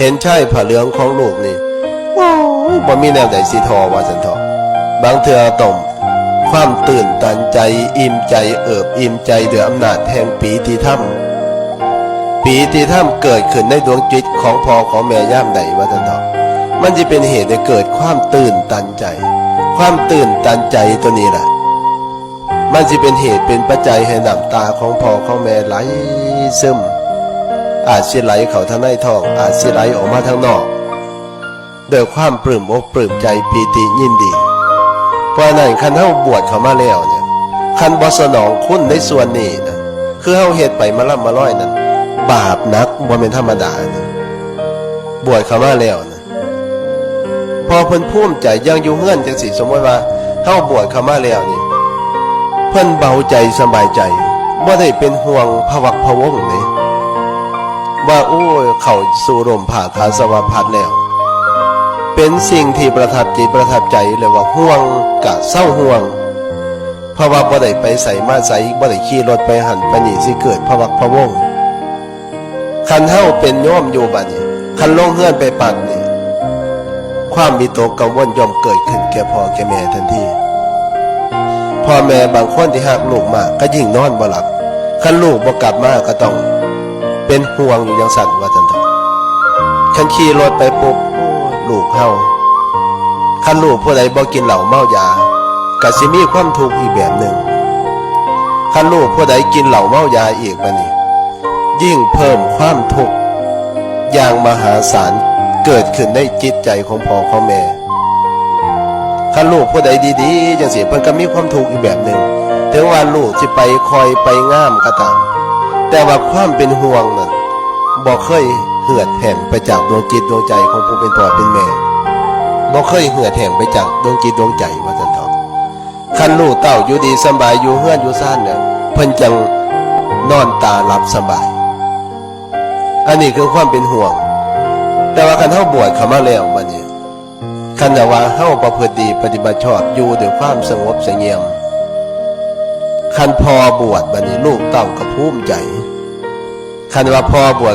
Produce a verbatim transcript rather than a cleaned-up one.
เห็นใช่ผ้าเหลืองของลูกนี่ โอ้ย บ่มีแนวใดสิทอว่าซั่นเถาะ บางเทื่อต้องความตื่นตันใจ อิ่มใจ เอิบอิ่มใจด้วยอำนาจแห่งปีติธรรม ปีติธรรมเกิดขึ้นในดวงจิตของพ่อของแม่ยามใดว่าซั่นเถาะ มันสิเป็นเหตุให้เกิดความตื่นตันใจ ความตื่นตันใจตัวนี้แหละ มันสิเป็นเหตุเป็นปัจจัยให้น้ำตาของพ่อของแม่ไหลซึม อาจสิไหลเข้าทางในท้อง อาจสิไหลออกมาทางนอก ด้วยความปลื้มอกปลื้มใจปีติยินดี เพราะฉะนั้นคันเฮาบวชเข้ามาแล้วเนี่ย คันบ่สนองคุณในส่วนนี้นะ คือเฮาเฮ็ดไปมาล่ำมาลอยนั่น บาปหนักบ่แม่นธรรมดานะ บวชเข้ามาแล้วนะ พอเพิ่นภูมิใจอย่างอยู่เฮือนจังซี่ สมมุติว่าเฮาบวชเข้ามาแล้วนี่ เพิ่นเบาใจสบายใจ บ่ได้เป็นห่วงพะวักพะวงเลย ว่า โอ้ย เข้าสู่ร่มผ้าขาวสวาพัดแล้ว เป็นสิ่งที่ประทับจิตประทับใจเลยว่าห่วงกะเซาห่วง เพราะว่าบ่ได้ไปไสมาไส บ่ได้ขี่รถไปหั่นไปนี่ สิเกิดพะวักพะวง คันเฮาเป็นโยมอยู่บัดนี้ คันลงเฮือนไปปั๊บนี่ ความวิตกกังวลย่อมเกิดขึ้นแก่พ่อแก่แม่ทันที พ่อแม่บางคนที่ฮักลูกมากก็ยิ่งนอนบ่หลับ คันลูกบ่กลับมาก็ต้องเป็นห่วงอยู่จั่งซั้นว่าซั่นเถาะ คันขี่รถไปปุ๊บ โอ้ย ลูกเฮา คันลูกผู้ใดบ่กินเหล้าเมายา ก็สิมีความทุกข์อีกแบบหนึ่ง คันลูกผู้ใดกินเหล้าเมายาอีกบัดนี้ ยิ่งเพิ่มความทุกข์อย่างมหาศาลเกิดขึ้นในจิตใจของพ่อของแม่ คันลูกผู้ใดดีๆจังซี่ เพิ่นก็มีความทุกข์อีกแบบหนึ่ง ถึงว่าลูกสิไปค่อยไปงามก็ตาม แต่ว่าความเป็นห่วงนั่นบ่เคยเหือดแห้งไปจากดวงจิตดวงใจของผู้เป็นพ่อเป็นแม่ บ่เคยเหือดแห้งไปจากดวงจิตดวงใจว่าซั่นเถาะ คันลูกเต้าอยู่ดีสำบายอยู่เฮือนอยู่ซานเนี่ย เพิ่นจั่งนอนตาหลับสบาย อันนี้คือความเป็นห่วง แต่ว่าคันเฮาบวชเข้ามาแล้วบัดนี้ คันว่าเฮาประพฤติดีปฏิบัติชอบอยู่ด้วยความสงบเสงี่ยม คันพ่อบวชบัดนี้ลูกเต้าก็ภูมิใจ คันว่าพ่อบวช